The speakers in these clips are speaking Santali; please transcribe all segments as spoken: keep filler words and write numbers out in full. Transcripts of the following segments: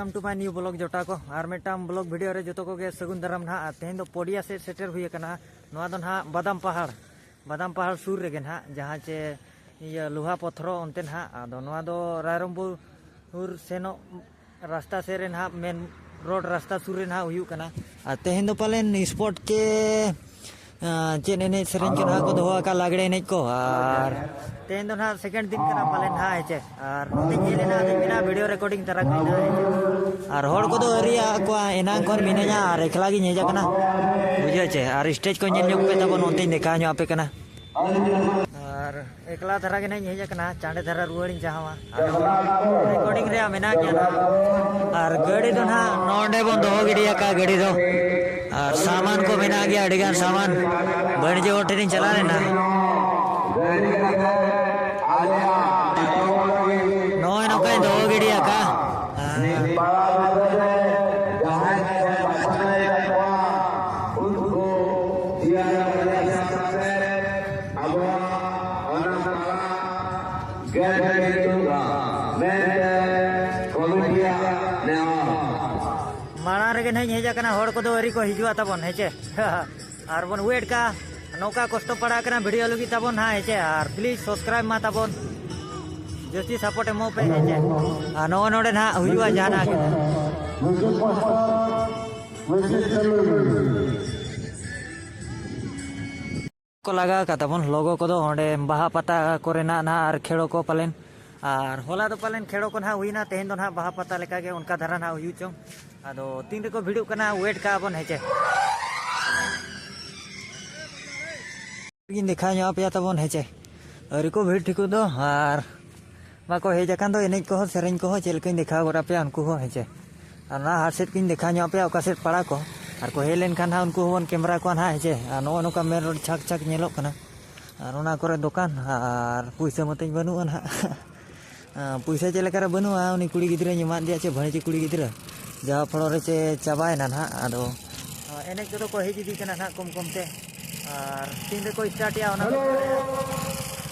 Welcome to my new vlog ᱡᱚᱴᱟ ᱠᱚ, ᱟᱨ ᱢᱤᱫᱴᱟᱝ vlog video ᱨᱮ ᱡᱚᱛᱚ ᱠᱚᱜᱮ ᱥᱟᱹᱜᱩᱱ ᱫᱟᱨᱟᱢ ᱱᱟᱦᱟᱜ᱾ ᱟᱨ ᱛᱮᱦᱮᱧ ᱫᱚ ᱯᱚᱰᱤᱭᱟ ᱥᱮᱫ ᱥᱮᱴᱮᱨ ᱦᱩᱭ ᱟᱠᱟᱱᱟ᱾ ᱱᱚᱣᱟ ᱫᱚ ᱱᱟᱦᱟᱜ ᱵᱟᱫᱟᱢ ᱯᱟᱦᱟᱲ, ᱵᱟᱫᱟᱢ ᱯᱟᱦᱟᱲ ᱥᱩᱨ ᱨᱮᱜᱮ ᱱᱟᱦᱟᱜ, ᱡᱟᱦᱟᱸ ᱪᱮ ᱤᱭᱟᱹ ᱞᱳᱦᱟ ᱯᱚᱛᱷᱨᱚ ᱚᱱᱛᱮ ᱱᱟᱦᱟᱜ᱾ ᱟᱫᱚ ᱱᱚᱣᱟ ᱫᱚ ᱨᱟᱭᱨᱚᱝᱯᱩᱨ ᱥᱮᱱᱚᱜ ᱨᱟᱥᱛᱟ ᱥᱮᱫ ᱨᱮ ᱱᱟᱦᱟᱜ, ᱢᱮᱱ ᱨᱳᱰ ᱨᱟᱥᱛᱟ ᱥᱩᱨ ᱨᱮ ᱱᱟᱦᱟᱜ ᱦᱩᱭᱩᱜ ᱠᱟᱱᱟ᱾ ᱟᱨ ᱛᱮᱦᱮᱧ ᱫᱚ ᱯᱟᱞᱮᱱ ᱥᱯᱳᱨᱴ ᱪᱮ ᱟᱸ, ᱪᱮᱫ ᱮᱱᱮᱡ ᱥᱮᱨᱮᱧ ᱠᱚ ᱱᱟᱦᱟᱜ ᱠᱚ ᱫᱚᱦᱚ ᱟᱠᱟᱫ, ᱞᱟᱜᱽᱲᱮ ᱮᱱᱮᱡ ᱠᱚ᱾ ᱟᱨ ᱛᱮᱦᱮᱧ ᱫᱚ ᱱᱟᱦᱟᱜ ᱥᱮᱠᱮᱱᱰ ᱫᱤᱱ ᱠᱟᱱᱟ ᱯᱟᱞᱮᱱ ᱱᱟᱦᱟᱜ, ᱦᱮᱸ ᱪᱮ? ᱟᱨ ᱱᱚᱛᱮᱧ ᱦᱮᱡ ᱞᱮᱱᱟ, ᱟᱫᱚᱧ ᱢᱮᱱᱟ ᱵᱷᱤᱰᱤᱭᱳ ᱨᱮᱠᱚᱨᱰᱤᱝ ᱛᱟᱨᱟ ᱠᱟᱜ ᱱᱟᱦᱟᱜ, ᱦᱮᱸ ᱪᱮ? ᱟᱨ ᱦᱚᱲ ᱠᱚᱫᱚ ᱟᱹᱣᱨᱤᱭᱟᱜ ᱠᱚᱣᱟ, ᱮᱱᱟᱝ ᱠᱷᱚᱱ ᱢᱤᱱᱟᱹᱧᱟ ᱟᱨ ᱮᱠᱞᱟ ᱜᱤᱧ ᱦᱮᱡ ᱟᱠᱟᱱᱟ, ᱵᱩᱡᱷᱟᱹᱣ ᱪᱮ? ᱟᱨ ᱥᱴᱮᱡᱽ ᱠᱚ ᱧᱮᱞ ᱧᱚᱜ ᱯᱮ ᱛᱟᱵᱚᱱ, ᱚᱱᱛᱮᱧ ᱫᱮᱠᱷᱟᱣ ᱧᱚᱜ ᱟᱯᱮ ᱠᱟᱱᱟ᱾ ᱟᱨ ᱮᱠᱞᱟ ᱫᱷᱟᱨᱟ ᱜᱮ ᱱᱟᱦᱟᱜ ᱤᱧ ᱦᱮᱡ ᱟᱠᱟᱱᱟ, ᱪᱟᱸᱰᱮ ᱫᱷᱟᱨᱟ ᱨᱩᱣᱟᱹᱲᱤᱧ ᱪᱟᱦᱟᱣᱟ᱾ ᱟᱫᱚ ᱨᱮᱠᱚᱨᱰᱤᱝ ᱨᱮᱭᱟᱜ ᱢᱮᱱᱟᱜ ᱜᱮᱭᱟ ᱱᱟᱦᱟᱜ᱾ ᱟᱨ ᱜᱟᱹᱰᱤ ᱫᱚ ᱱᱟᱦᱟᱜ ᱱᱚᱰᱮ ᱵᱚᱱ ᱫᱚᱦᱚ ᱜᱤᱰᱤ ᱟᱠᱟᱫ ᱜᱟᱹᱰᱤ ᱫᱚ᱾ ᱟᱨ ᱥᱟᱢᱟᱱ ᱠᱚ ᱢᱮᱱᱟᱜ ᱜᱮᱭᱟ, ᱟᱹᱰᱤ ᱜᱟᱱ ᱥᱟᱢᱟᱱ᱾ ᱵᱟᱹᱱᱤᱡᱽ ᱦᱚᱲ ᱴᱷᱮᱱᱤᱧ ᱪᱟᱞᱟᱣ ᱞᱮᱱᱟ᱾ ᱱᱚᱜᱼᱚᱭ ᱱᱚᱝᱠᱟᱧ ᱫᱚᱦᱚ ᱜᱤᱰᱤ ᱟᱠᱟᱫ᱾ ᱟᱵᱚᱣᱟᱜ ᱚᱱᱟ ᱯᱟᱲᱟ ᱜᱮ ᱦᱩᱭᱩᱜᱼᱟ ᱢᱮᱱᱛᱮ ᱠᱚᱢᱤᱴᱤᱭᱟᱜ ᱱᱮᱦᱚᱨ᱾ ᱢᱟᱲᱟᱝ ᱨᱮᱜᱮ ᱱᱟᱦᱟᱜ ᱤᱧ ᱦᱮᱡ ᱟᱠᱟᱱᱟ, ᱦᱚᱲ ᱠᱚᱫᱚ ᱟᱹᱣᱨᱤ ᱠᱚ ᱦᱤᱡᱩᱜᱼᱟ ᱛᱟᱵᱚᱱ, ᱦᱮᱸ ᱪᱮ? ᱟᱨ ᱵᱚᱱ ᱣᱮᱴ ᱠᱟᱜᱼᱟ, ᱱᱚᱝᱠᱟ ᱠᱚᱥᱴᱚ ᱯᱟᱲᱟᱜ ᱠᱟᱱᱟ ᱵᱷᱤᱰᱤᱭᱳ ᱞᱟᱹᱜᱤᱫ ᱛᱟᱵᱚᱱ ᱱᱟᱦᱟᱜ, ᱦᱮᱸ ᱪᱮ? ᱟᱨ ᱯᱞᱤᱡᱽ ᱥᱟᱵᱥᱠᱨᱟᱭᱤᱵᱽ ᱢᱟ ᱛᱟᱵᱚᱱ, ᱡᱟᱹᱥᱛᱤ ᱥᱟᱯᱳᱨᱴ ᱮᱢᱚᱜ ᱯᱮ, ᱦᱮᱸ ᱪᱮ? ᱟᱨ ᱱᱚᱜᱼᱚ ᱱᱚᱰᱮ ᱱᱟᱦᱟᱜ ᱦᱩᱭᱩᱜᱼᱟ ᱡᱟᱦᱟᱱᱟᱜ ᱜᱮ᱾ ᱢᱤᱭᱩᱡᱤᱠ ᱢᱟᱥᱴᱟᱨ, ᱢᱤᱭᱩᱡᱤᱠ ᱪᱟᱹᱞᱩᱭ ᱢᱮ᱾ ᱠᱚ ᱞᱟᱜᱟᱣ ᱟᱠᱟᱫ ᱛᱟᱵᱚᱱ ᱞᱳᱜᱳ ᱠᱚᱫᱚ ᱚᱸᱰᱮ ᱵᱟᱦᱟ ᱯᱟᱛᱟ ᱠᱚᱨᱮᱱᱟᱜ ᱱᱟᱦᱟᱜ ᱟᱨ ᱠᱷᱮᱲᱚ ᱠᱚ ᱯᱟᱞᱮᱱ᱾ ᱟᱨ ᱦᱚᱞᱟ ᱫᱚ ᱯᱟᱞᱮᱱ ᱠᱷᱮᱲᱚ ᱠᱚ ᱱᱟᱦᱟᱜ ᱦᱩᱭᱱᱟ, ᱛᱮᱦᱮᱧ ᱫᱚ ᱱᱟᱦᱟᱜ ᱵᱟᱦᱟ ᱯᱟᱛᱟ ᱞᱮᱠᱟᱜᱮ ᱚᱱᱠᱟ ᱫᱷᱟᱨᱟ ᱱᱟᱦᱟᱜ ᱦᱩᱭᱩᱜ ᱪᱚᱝ᱾ ᱟᱫᱚ ᱛᱤᱱ ᱨᱮᱠᱚ ᱵᱷᱤᱲᱚᱜ ᱠᱟᱱᱟ, ᱣᱮᱴ ᱠᱟᱜᱼᱟ ᱵᱚᱱ, ᱦᱮᱸ ᱪᱮ? ᱜᱤᱧ ᱫᱮᱠᱷᱟᱣ ᱧᱚᱜ ᱟᱯᱮᱭᱟ ᱛᱟᱵᱚᱱ, ᱦᱮᱸ ᱪᱮ? ᱟᱹᱣᱨᱤ ᱠᱚ ᱵᱷᱤᱲ ᱴᱷᱤᱠᱚᱜ ᱫᱚ, ᱟᱨ ᱵᱟᱠᱚ ᱦᱮᱡ ᱟᱠᱟᱱ ᱫᱚ᱾ ᱮᱱᱮᱡ ᱠᱚᱦᱚᱸ ᱥᱮᱨᱮᱧ ᱠᱚᱦᱚᱸ ᱪᱮᱫ ᱞᱮᱠᱟᱧ ᱫᱮᱠᱷᱟᱣ ᱜᱚᱫ ᱟᱯᱮᱭᱟ ᱩᱱᱠᱩ ᱦᱚᱸ, ᱦᱮᱸ ᱪᱮ? ᱟᱨ ᱚᱱᱟ ᱦᱟᱴ ᱥᱮᱫ ᱠᱚᱧ ᱫᱮᱠᱷᱟᱣ ᱧᱚᱜ ᱟᱯᱮᱭᱟ, ᱚᱠᱟ ᱥᱮᱫ ᱯᱟᱲᱟ ᱠᱚ᱾ ᱟᱨ ᱠᱚ ᱦᱮᱡ ᱞᱮᱱᱠᱷᱟᱱ ᱦᱟᱸᱜ ᱩᱱᱠᱩ ᱦᱚᱸᱵᱚᱱ ᱠᱮᱢᱮᱨᱟ ᱠᱚᱣᱟ ᱱᱟᱦᱟᱜ, ᱦᱮᱸ ᱪᱮ? ᱟᱨ ᱱᱚᱜᱼᱚ ᱱᱚᱝᱠᱟ ᱢᱮᱱ ᱨᱳᱰ ᱪᱷᱟᱠ ᱪᱷᱟᱠ ᱧᱮᱞᱚᱜ ᱠᱟᱱᱟ᱾ ᱟᱨ ᱯᱩᱭᱥᱟᱹ ᱢᱟᱛᱚᱧ ᱵᱟᱹᱱᱩᱜᱼᱟ ᱱᱟᱦᱟᱜ᱾ ᱟᱨ ᱯᱩᱭᱥᱟᱹ ᱪᱮᱫ ᱞᱮᱠᱟᱨᱮ ᱵᱟᱹᱱᱩᱜᱼᱟ, ᱩᱱᱤ ᱠᱩᱲᱤ ᱜᱤᱫᱽᱨᱟᱹᱧ ᱮᱢᱟᱫᱮᱭᱟ ᱪᱮ ᱵᱷᱟᱹᱬᱤᱡ ᱠᱩᱲᱤ ᱜᱤᱫᱽᱨᱟᱹ, ᱡᱟᱦᱟᱸ ᱯᱷᱚᱲᱚ ᱨᱮ ᱪᱮ ᱪᱟᱵᱟᱭᱮᱱᱟ ᱱᱟᱦᱟᱜ᱾ ᱟᱫᱚ ᱮᱱᱮᱡ ᱠᱚᱫᱚ ᱠᱚ ᱦᱮᱡ ᱤᱫᱤᱜ ᱠᱟᱱᱟ ᱱᱟᱦᱟᱜ ᱠᱚᱢ ᱠᱚᱢ ᱛᱮ᱾ ᱟᱨ ᱛᱤᱱ ᱨᱮᱠᱚ ᱥᱴᱟᱨᱴ ᱮᱜᱼᱟ ᱚᱱᱟ ᱫᱚ ᱵᱟᱲᱟᱭᱟ᱾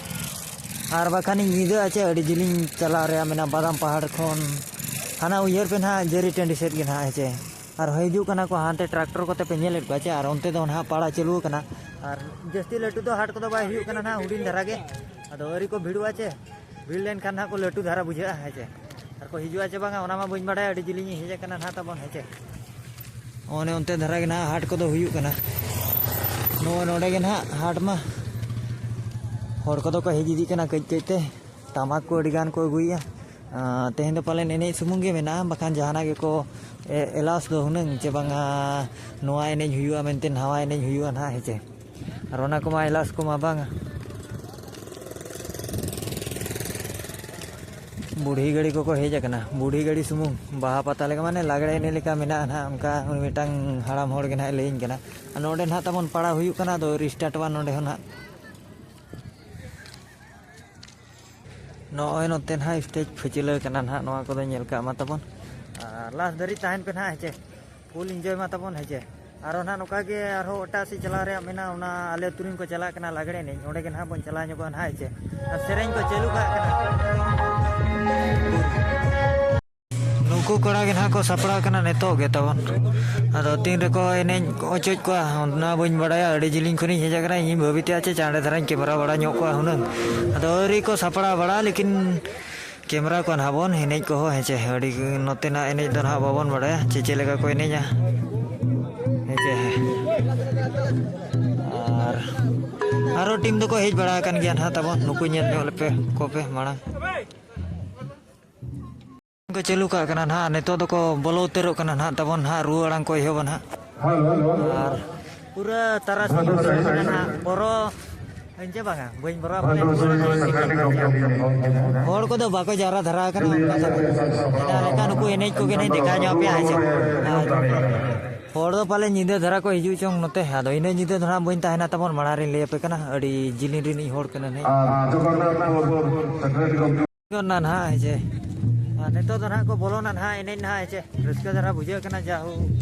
ᱟᱨ ᱵᱟᱠᱷᱟᱱᱤᱧ ᱧᱤᱫᱟᱹᱜᱼᱟ ᱪᱮ, ᱟᱹᱰᱤ ᱡᱤᱞᱤᱧ ᱪᱟᱞᱟᱣ ᱨᱮᱭᱟᱜ ᱢᱮᱱᱟᱜᱼᱟ, ᱵᱟᱫᱟᱢ ᱯᱟᱦᱟᱲ ᱠᱷᱚᱱ ᱦᱟᱱᱟ ᱩᱭᱦᱟᱹᱨ ᱯᱮ ᱱᱟᱦᱟᱜ ᱡᱟᱹᱨᱤ ᱴᱟᱺᱰᱤ ᱥᱮᱫ ᱜᱮ ᱱᱟᱦᱟᱜ, ᱦᱮᱸ ᱪᱮ᱾ ᱟᱨ ᱦᱤᱡᱩᱜ ᱠᱟᱱᱟ ᱠᱚ ᱦᱟᱱᱛᱮ ᱴᱨᱟᱠᱴᱚᱨ ᱠᱚᱛᱮ ᱯᱮ ᱧᱮᱞᱮᱫ ᱠᱚᱣᱟ ᱪᱮ, ᱟᱨ ᱚᱱᱛᱮ ᱫᱚ ᱱᱟᱦᱟᱜ ᱯᱟᱲᱟ ᱪᱟᱹᱞᱩ ᱟᱠᱟᱱᱟ᱾ ᱟᱨ ᱡᱟᱹᱥᱛᱤ ᱞᱟᱹᱴᱩ ᱫᱚ ᱦᱟᱴ ᱠᱚᱫᱚ ᱵᱟᱭ ᱦᱩᱭᱩᱜ ᱠᱟᱱᱟ ᱱᱟᱦᱟᱜ, ᱦᱩᱰᱤᱧ ᱫᱷᱟᱨᱟ ᱜᱮ᱾ ᱟᱫᱚ ᱟᱹᱣᱨᱤ ᱠᱚ ᱵᱷᱤᱲᱚᱜᱼᱟ ᱪᱮ, ᱵᱷᱤᱲ ᱞᱮᱱᱠᱷᱟᱱ ᱱᱟᱦᱟᱜ ᱠᱚ ᱞᱟᱹᱴᱩ ᱫᱷᱟᱨᱟ ᱵᱩᱡᱷᱟᱹᱜᱼᱟ, ᱦᱮᱸ ᱪᱮ᱾ ᱟᱨ ᱠᱚ ᱦᱤᱡᱩᱜᱼᱟ ᱪᱮ ᱵᱟᱝᱟ ᱚᱱᱟ ᱢᱟ ᱵᱟᱹᱧ ᱵᱟᱰᱟᱭᱟ, ᱟᱹᱰᱤ ᱡᱤᱞᱤᱧ ᱤᱧ ᱦᱮᱡ ᱟᱠᱟᱱᱟ ᱱᱟᱦᱟᱜ ᱛᱟᱵᱚᱱ, ᱦᱮᱸ ᱪᱮ᱾ ᱚᱱᱮ ᱚᱱᱛᱮ ᱫᱷᱟᱨᱟ ᱜᱮ ᱱᱟᱦᱟᱜ ᱦᱟᱴ ᱠᱚᱫᱚ ᱦᱩᱭᱩᱜ ᱠᱟᱱᱟ᱾ ᱱᱚᱜᱼᱚᱭ ᱱᱚᱰᱮ ᱜᱮ ᱱᱟᱦᱟᱜ ᱦᱟᱴ ᱢᱟ᱾ ᱦᱚᱲ ᱠᱚᱫᱚ ᱠᱚ ᱦᱮᱡ ᱤᱫᱤᱜ ᱠᱟᱱᱟ ᱠᱟᱹᱡ ᱠᱟᱹᱡ ᱛᱮ᱾ ᱴᱟᱢᱟᱠ ᱠᱚ ᱟᱹᱰᱤ ᱜᱟᱱ ᱠᱚ ᱟᱹᱜᱩᱭᱮᱫᱼᱟ᱾ ᱟᱸ, ᱛᱮᱦᱮᱧ ᱫᱚ ᱯᱟᱞᱮᱱ ᱮᱱᱮᱡ ᱥᱩᱢᱩᱝ ᱜᱮ ᱢᱮᱱᱟᱜᱼᱟ, ᱵᱟᱠᱷᱟᱱ ᱡᱟᱦᱟᱱᱟᱜ ᱜᱮᱠᱚ ᱮ-, ᱮᱞᱟᱣᱥ ᱫᱚ ᱦᱩᱱᱟᱹᱝ ᱪᱮ ᱵᱟᱝᱟ, ᱱᱚᱣᱟ ᱮᱱᱮᱡ ᱦᱩᱭᱩᱜᱼᱟ ᱢᱮᱱᱛᱮ, ᱱᱟᱣᱟ ᱮᱱᱮᱡ ᱦᱩᱭᱩᱜᱼᱟ ᱱᱟᱦᱟᱜ, ᱦᱮᱸ ᱪᱮ᱾ ᱟᱨ ᱚᱱᱟ ᱠᱚᱢᱟ ᱮᱞᱟᱣᱥ ᱠᱚᱢᱟ ᱵᱟᱝᱟ᱾ ᱵᱩᱲᱦᱤ ᱜᱟᱹᱰᱤ ᱠᱚᱠᱚ ᱦᱮᱡ ᱟᱠᱟᱱᱟ, ᱵᱩᱲᱦᱤ ᱜᱟᱹᱰᱤ ᱥᱩᱢᱩᱝ ᱵᱟᱦᱟ ᱯᱟᱛᱟ ᱞᱮᱠᱟ, ᱢᱟᱱᱮ ᱞᱟᱜᱽᱲᱮ ᱮᱱᱮᱡ ᱞᱮᱠᱟ ᱢᱮᱱᱟᱜᱼᱟ ᱱᱟᱦᱟᱜ, ᱚᱱᱠᱟ ᱩᱱᱤ ᱢᱤᱫᱴᱟᱝ ᱦᱟᱲᱟᱢ ᱦᱚᱲ ᱜᱮ ᱱᱟᱦᱟᱜ ᱮ ᱞᱟᱹᱭᱟᱹᱧ ᱠᱟᱱᱟ᱾ ᱟᱨ ᱱᱚᱰᱮ ᱱᱟᱦᱟᱜ ᱛᱟᱵᱚᱱ ᱯᱟᱲᱟᱣ ᱦᱩᱭᱩᱜ ᱠᱟᱱᱟ, ᱟᱫᱚ ᱨᱤᱥᱴᱟᱨᱴᱚᱜᱼᱟ ᱱᱚᱰᱮ ᱦᱚᱸ ᱱᱟᱦᱟᱜ᱾ ᱱᱚᱜᱼᱚᱭ ᱱᱚᱛᱮ ᱱᱟᱦᱟᱜ ᱥᱴᱮᱡᱽ ᱯᱷᱟᱹᱪᱞᱟᱹ ᱠᱟᱱᱟ ᱱᱟᱦᱟᱜ, ᱱᱚᱣᱟ ᱠᱚᱫᱚ ᱧᱮᱞ ᱠᱟᱜ ᱢᱟ ᱛᱟᱵᱚᱱ᱾ ᱟᱨ ᱞᱟᱥᱴ ᱫᱷᱟᱹᱨᱤᱡ ᱛᱟᱦᱮᱱ ᱯᱮ ᱱᱟᱦᱟᱜ, ᱦᱮᱸ ᱪᱮ? ᱯᱷᱩᱞ ᱤᱱᱡᱚᱭ ᱢᱟ ᱛᱟᱵᱚᱱ, ᱦᱮᱸ ᱪᱮ? ᱟᱨᱚ ᱱᱟᱦᱟᱜ ᱱᱚᱝᱠᱟ ᱜᱮ ᱟᱨᱦᱚᱸ ᱮᱴᱟᱜ ᱥᱮᱫ ᱪᱟᱞᱟᱣ ᱨᱮᱭᱟᱜ ᱢᱮᱱᱟᱜᱼᱟ, ᱚᱱᱟ ᱟᱞᱮ ᱟᱹᱛᱩ ᱨᱮᱱ ᱠᱚ ᱪᱟᱞᱟᱜ ᱠᱟᱱᱟ ᱞᱟᱜᱽᱲᱮ ᱮᱱᱮᱡ, ᱚᱸᱰᱮ ᱜᱮ ᱱᱟᱦᱟᱜ ᱵᱚᱱ ᱪᱟᱞᱟᱣ ᱧᱚᱜᱚᱜᱼᱟ ᱱᱟᱦᱟᱜ, ᱦᱮᱸ ᱪᱮ? ᱟᱨ ᱥᱮᱨᱮᱧ ᱠᱚ ᱪᱟᱹᱞᱩ ᱠᱟᱜ ᱠᱟᱱᱟ᱾ ᱱᱩᱠᱩ ᱠᱚᱲᱟ ᱜᱮ ᱱᱟᱦᱟᱜ ᱠᱚ ᱥᱟᱯᱲᱟᱣ ᱠᱟᱱᱟ ᱱᱤᱛᱚᱜ ᱜᱮ ᱛᱟᱵᱚᱱ᱾ ᱟᱫᱚ ᱛᱤᱱ ᱨᱮᱠᱚ ᱮᱱᱮᱡ ᱚᱪᱚᱭᱮᱫ ᱠᱚᱣᱟ, ᱚᱱᱟ ᱵᱟᱹᱧ ᱵᱟᱲᱟᱭᱟ᱾ ᱟᱹᱰᱤ ᱡᱤᱞᱤᱧ ᱠᱷᱚᱱᱤᱧ ᱦᱮᱡ ᱟᱠᱟᱱᱟ, ᱤᱧ ᱵᱷᱟᱹᱵᱤᱛᱮ ᱟᱪᱪᱷᱟ ᱪᱟᱬᱮ ᱫᱷᱟᱨᱟᱧ ᱠᱮᱢᱮᱨᱟ ᱵᱟᱲᱟ ᱧᱚᱜ ᱠᱚᱣᱟ ᱦᱩᱱᱟᱹᱝ᱾ ᱟᱫᱚ ᱟᱹᱣᱨᱤ ᱠᱚ ᱥᱟᱯᱲᱟᱣ ᱵᱟᱲᱟᱜᱼᱟ, ᱞᱮᱠᱤᱱ ᱠᱮᱢᱮᱨᱟ ᱠᱚᱣᱟ ᱱᱟᱦᱟᱜ ᱵᱚᱱ ᱮᱱᱮᱡ ᱠᱚᱦᱚᱸ, ᱦᱮᱸ ᱪᱮ᱾ ᱟᱹᱰᱤ ᱱᱚᱛᱮᱱᱟᱜ ᱮᱱᱮᱡ ᱫᱚ ᱱᱟᱦᱟᱜ ᱵᱟᱵᱚᱱ ᱵᱟᱲᱟᱭᱟ ᱪᱮ ᱪᱮᱫ ᱞᱮᱠᱟ ᱠᱚ ᱮᱱᱮᱡᱟ, ᱦᱮᱸ ᱪᱮ᱾ ᱟᱨ ᱟᱨᱚ ᱴᱤᱢ ᱫᱚᱠᱚ ᱦᱮᱡ ᱵᱟᱲᱟ ᱟᱠᱟᱱ ᱜᱮᱭᱟ ᱱᱟᱦᱟᱜ ᱛᱟᱵᱚᱱ, ᱱᱩᱠᱩ ᱧᱮᱞ ᱧᱚᱜ ᱞᱮᱯᱮ ᱠᱚᱯᱮ ᱢᱟᱲᱟᱝ᱾ ᱠᱚ ᱪᱟᱹᱞᱩ ᱠᱟᱜ ᱠᱟᱱᱟ ᱱᱟᱦᱟᱜ, ᱱᱤᱛᱚᱜ ᱫᱚᱠᱚ ᱵᱚᱞᱚ ᱩᱛᱟᱹᱨᱚᱜ ᱠᱟᱱᱟ ᱱᱟᱦᱟᱜ ᱛᱟᱵᱚᱱ ᱱᱟᱦᱟᱜ, ᱨᱩᱣᱟᱹ ᱟᱲᱟᱝ ᱠᱚ ᱮᱦᱚᱵᱟ ᱱᱟᱦᱟᱜ᱾ ᱟᱨ ᱯᱩᱨᱟᱹ ᱛᱟᱨᱟᱥᱤᱧ ᱦᱩᱭᱩᱜ ᱠᱟᱱᱟ ᱱᱟᱦᱟᱜ, ᱵᱚᱨᱚ ᱤᱧ ᱪᱮ ᱵᱟᱝᱟ, ᱵᱟᱹᱧ ᱵᱚᱨᱚ ᱟᱠᱟᱱᱟ᱾ ᱦᱚᱲ ᱠᱚᱫᱚ ᱵᱟᱠᱚ ᱡᱟᱣᱨᱟ ᱫᱷᱟᱨᱟ ᱟᱠᱟᱱᱟ ᱚᱱᱠᱟ ᱫᱚ᱾ ᱡᱟᱦᱟᱸ ᱞᱮᱠᱟ ᱱᱩᱠᱩ ᱮᱱᱮᱡ ᱠᱚᱜᱮ ᱱᱟᱦᱟᱜ ᱫᱮᱠᱷᱟᱣ ᱧᱚᱜ ᱟᱯᱮᱭᱟ, ᱦᱮᱸ ᱪᱮ? ᱟᱨ ᱦᱚᱲ ᱫᱚ ᱯᱟᱞᱮ ᱧᱤᱫᱟᱹ ᱫᱷᱟᱨᱟ ᱠᱚ ᱦᱤᱡᱩᱜ ᱪᱚᱝ ᱱᱚᱛᱮ, ᱟᱫᱚ ᱤᱱᱟᱹᱜ ᱧᱤᱫᱟᱹ ᱫᱚ ᱱᱟᱦᱟᱜ ᱵᱟᱹᱧ ᱛᱟᱦᱮᱱᱟ ᱛᱟᱵᱚᱱ, ᱢᱟᱲᱟᱝ ᱨᱤᱧ ᱞᱟᱹᱭ ᱟᱯᱮ ᱠᱟᱱᱟ, ᱟᱹᱰᱤ ᱡᱤᱞᱤᱧ ᱨᱤᱱᱤᱡ ᱦᱚᱲ ᱠᱟᱱᱟ ᱱᱟᱦᱟᱜ᱾ ᱚᱱᱟ ᱱᱟᱦᱟᱜ ᱦᱮᱸ ᱪᱮ᱾ ᱟᱨ ᱱᱤᱛᱚᱜ ᱫᱚ ᱱᱟᱦᱟᱜ ᱠᱚ ᱵᱚᱞᱚᱱᱟ ᱱᱟᱦᱟᱜ ᱮᱱᱮᱡ ᱱᱟᱦᱟᱜ ᱦᱮᱸ ᱪᱮ᱾ ᱨᱟᱹᱥᱠᱟᱹ ᱫᱷᱟᱨᱟ ᱵᱩᱡᱷᱟᱹᱜ ᱠᱟᱱᱟ, ᱡᱟ ᱦᱳ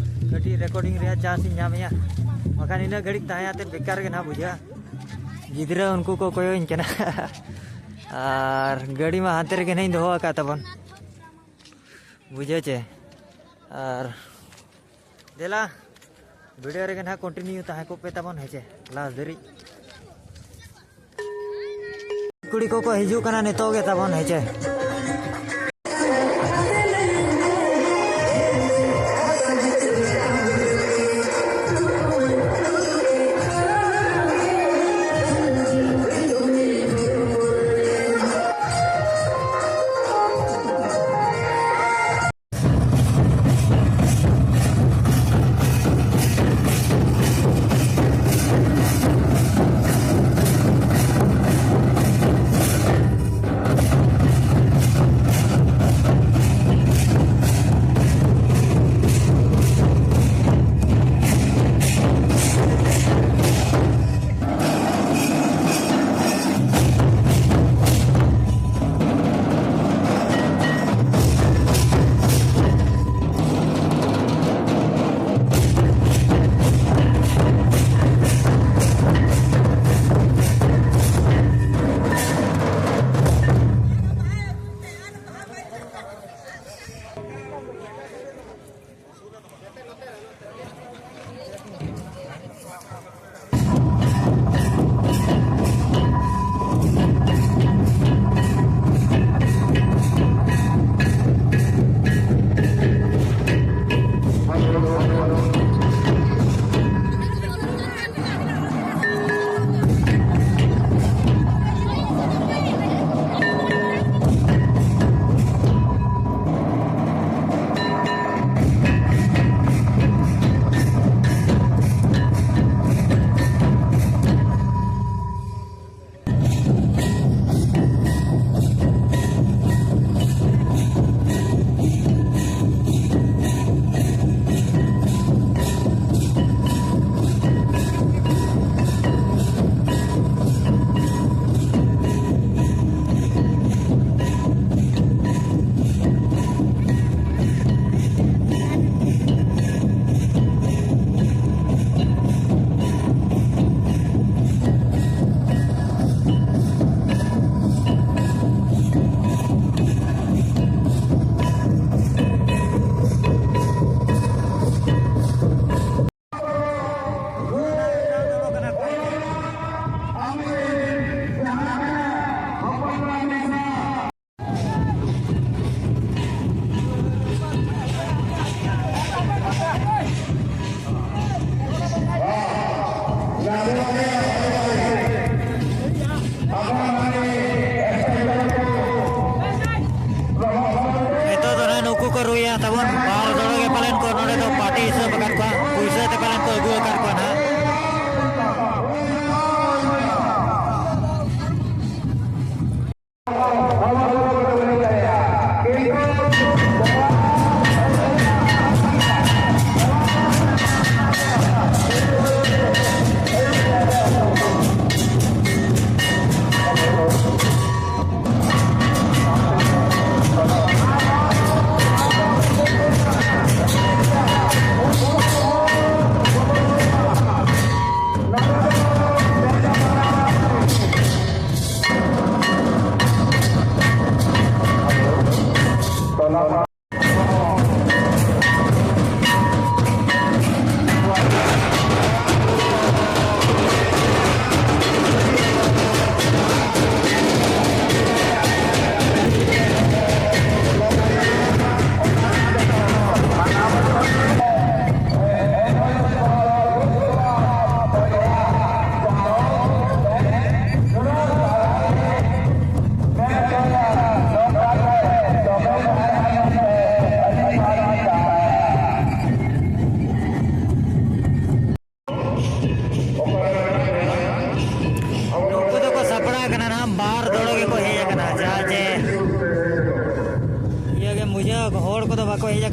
ᱠᱟᱹᱴᱤᱡ ᱨᱮᱠᱚᱨᱰᱤᱝ ᱨᱮᱭᱟᱜ ᱪᱟᱱᱥ ᱤᱧ ᱧᱟᱢᱮᱜᱼᱟ, ᱵᱟᱠᱷᱟᱱ ᱤᱱᱟᱹᱜ ᱜᱷᱟᱹᱲᱤᱡ ᱛᱟᱦᱮᱸ ᱟᱛᱮᱫ ᱵᱮᱠᱟᱨ ᱜᱮ ᱱᱟᱦᱟᱜ ᱵᱩᱡᱷᱟᱹᱜᱼᱟ᱾ ᱜᱤᱫᱽᱨᱟᱹ ᱩᱱᱠᱩ ᱠᱚ ᱠᱚᱭᱚᱜ ᱤᱧ ᱠᱟᱱᱟ᱾ ᱟᱨ ᱜᱟᱹᱰᱤ ᱢᱟ ᱦᱟᱱᱛᱮ ᱨᱮᱜᱮ ᱱᱟᱦᱟᱜ ᱤᱧ ᱫᱚᱦᱚ ᱟᱠᱟᱫ ᱛᱟᱵᱚᱱ᱾ ᱵᱩᱡᱷᱟᱹᱣ ᱪᱮ? ᱟᱨ ᱫᱮᱞᱟ, ᱵᱷᱤᱰᱤᱭᱳ ᱨᱮᱜᱮ ᱱᱟᱦᱟᱜ ᱠᱚᱱᱴᱤᱱᱤᱭᱩ ᱛᱟᱦᱮᱸ ᱠᱚᱜ ᱯᱮ ᱛᱟᱵᱚᱱ, ᱦᱮᱸ ᱪᱮ, ᱞᱟᱥᱴ ᱫᱷᱟᱹᱨᱤᱡ᱾ ᱠᱩᱲᱤ ᱠᱚᱠᱚ ᱦᱤᱡᱩᱜ ᱠᱟᱱᱟ ᱱᱤᱛᱚᱜ ᱜᱮ ᱛᱟᱵᱚᱱ, ᱦᱮᱸ ᱪᱮ᱾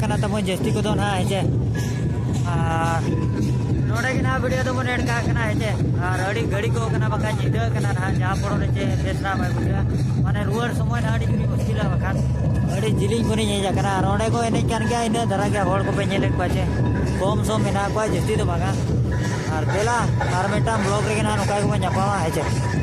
ᱠᱟᱱᱟ ᱛᱟᱵᱚᱱ ᱡᱟᱹᱥᱛᱤ ᱠᱚᱫᱚ ᱱᱟᱦᱟᱜ, ᱦᱮᱸ ᱪᱮ? ᱟᱨ ᱱᱚᱰᱮ ᱜᱮ ᱱᱟᱦᱟᱜ ᱵᱷᱤᱰᱤᱭᱳ ᱫᱚᱵᱚᱱ ᱮᱰ ᱠᱟᱜ ᱠᱟᱱᱟ, ᱦᱮᱸ ᱪᱮ? ᱟᱨ ᱟᱹᱰᱤ ᱜᱷᱟᱹᱲᱤ ᱠᱚ ᱠᱟᱱᱟ, ᱵᱟᱠᱷᱟᱡ ᱧᱤᱫᱟᱹ ᱠᱟᱱᱟ ᱱᱟᱦᱟᱜ, ᱡᱟᱦᱟᱸ ᱯᱚᱨᱚᱵᱽ ᱨᱮ ᱪᱮ ᱵᱮᱥ ᱱᱟᱦᱟᱜ ᱵᱟᱭ ᱵᱩᱡᱷᱟᱹᱜᱼᱟ᱾ ᱢᱟᱱᱮ ᱨᱩᱣᱟᱹᱲ ᱥᱚᱢᱚᱭ ᱱᱟᱦᱟᱜ ᱟᱹᱰᱤ ᱡᱳᱨ ᱢᱩᱥᱠᱤᱞᱟ ᱵᱟᱠᱷᱟᱱ᱾ ᱟᱹᱰᱤ ᱡᱤᱞᱤᱧ ᱠᱷᱚᱱᱤᱧ ᱦᱮᱡ ᱟᱠᱟᱱᱟ, ᱟᱨ ᱚᱸᱰᱮ ᱠᱚ ᱮᱱᱮᱡ ᱠᱟᱱ ᱜᱮᱭᱟ, ᱤᱱᱟᱹ ᱫᱷᱟᱨᱟ ᱜᱮ ᱦᱚᱲ ᱠᱚᱯᱮ ᱧᱮᱞᱮᱫ ᱠᱚᱣᱟ ᱪᱮ? ᱠᱚᱢ ᱥᱚᱢ ᱢᱮᱱᱟᱜ ᱠᱚᱣᱟ, ᱡᱟᱹᱥᱛᱤ ᱫᱚ ᱵᱟᱝᱟ᱾ ᱟᱨ ᱫᱮᱞᱟ, ᱟᱨ ᱢᱤᱫᱴᱟᱝ ᱵᱞᱚᱜ ᱨᱮᱜᱮ ᱱᱟᱦᱟᱜ ᱱᱚᱝᱠᱟ ᱜᱮᱵᱚᱱ ᱧᱟᱯᱟᱢᱟ, ᱦᱮᱸ ᱪᱮ?